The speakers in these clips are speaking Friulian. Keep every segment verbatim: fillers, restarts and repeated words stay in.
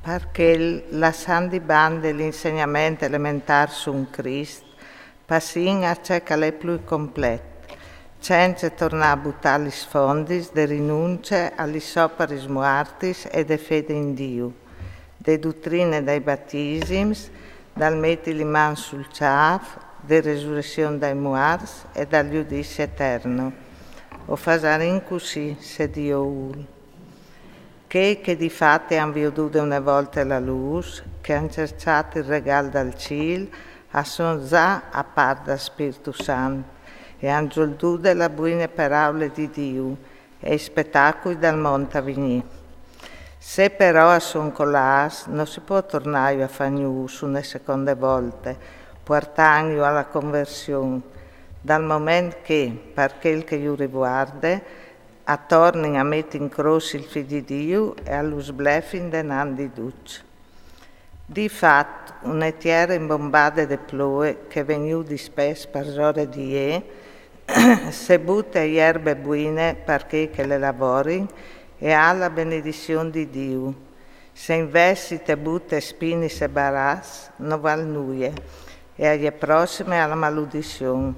Parché, lassant di bande l'insegnament elementar sun Crist, passìn a ce che l'è plui complet, cence tornà a butà lis fondis de rinunce a lis operis muartis e de fede in Diu, de dutrine dai batisims, dal meti li mans sul ciaf, de resuression dai muarts e dal judizi eterno. O fasarìn cussì, se Dio ul. Chei che di fat a àn viodude une volte la lûs, che a àn cerçât il regal dal cîl, a son za a part dal Spirtu Sant e a àn zoldude la buine peraule di Diu e i spetacui dal mont a vignî. Se però a son colâts, no si pò tornâju a fâ gnûfs une seconde volte, puartantju a la conversion, dal moment che, par chel che ju rivuarde, a tornin a meti in crôs il Fi di Diu e a lu sblefin denant di ducj. Di fat, une tiere imbombade de ploe che e ven jù dispès parsore di jê, se bute a jerbe buine par chei che le lavorin e e à la benedission di Diu. Se invezit e bute spinis e baraçs, no vâl nuie e e je prossime a la maludission.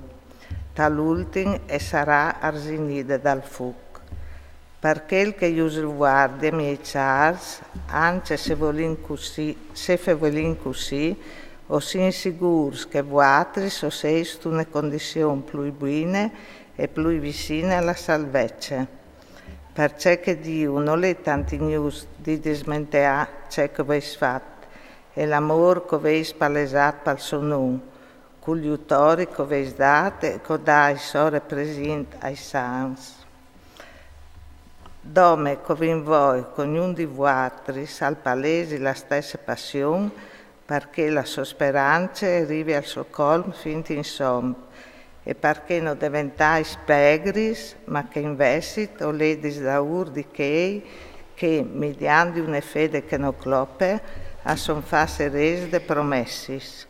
Tal ultin e sarà arzinide dal fûc. Par chel che ju rivuarde, miei cjârs, ancje se volìn cussì, se fevelìn cussì, o sin sigûrs che vuatris o sês intune condission plui buine e plui vicine a la salvece. Parcè che Diu nol è tant injust di dismenteâ ce che o vês fat e l'amôr che o vês palesât pal so non, cul jutori che o vês dât e che o dais ore presint ai sants. Dome che o vin voie che ognun di vuatris al palesi la stesse passion, parcè la sô sperance e rivi al so colm fin insom, e parcè no deventais pegris, ma che invezit o ledis daûr di chei che, midiant di une fede che no clope, a son fats eredis de promessis.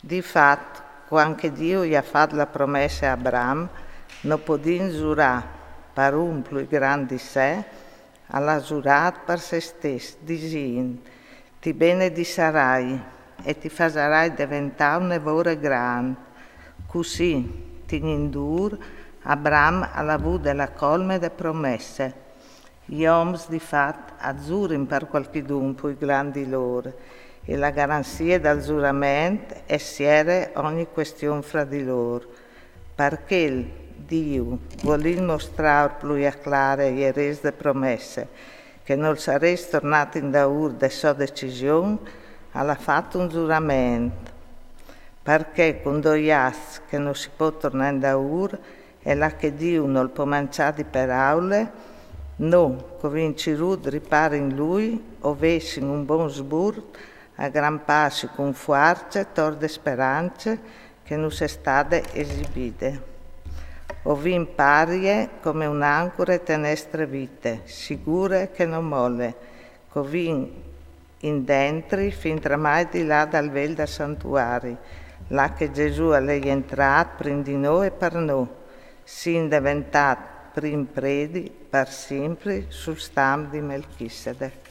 Di fat, cuant che Diu i à fat la promesse a Abram, no podint zurâ par un plui grant di se, al à zurât par se stes, disint: «Ti benedissarai e ti fasarai deventâ une vore grant». Cussì, tignint dûr, Abram al à vude la colme de promesse. I oms di fat a zurin par cualchidun plui grant di lôr, e la garanzie dal zurament e siere ogni cuestion fra di lôr. Par chel, Diu, volint mostrâur plui a clare ai eredis de promesse che nol sarès tornât indaûr de sô decision, al à fat un zurament. Parcè cun doi ats che no si pò tornâ indaûr, e là che Diu nol pò mancjâ di peraule, nô che o vin cirût ripâr in lui, o vessin un bon sburt a grampâsi cun fuarce tor de sperance che nus è stade esibide. O vin parie come une ancore te nestre vite, sigure che no mole, che o vin indentri fin tramai di là dal vel dal santuari, là che Gesù al è jentrât prin di nô e par nô, sint deventât prin predi par simpri sul stam di Melchisedec.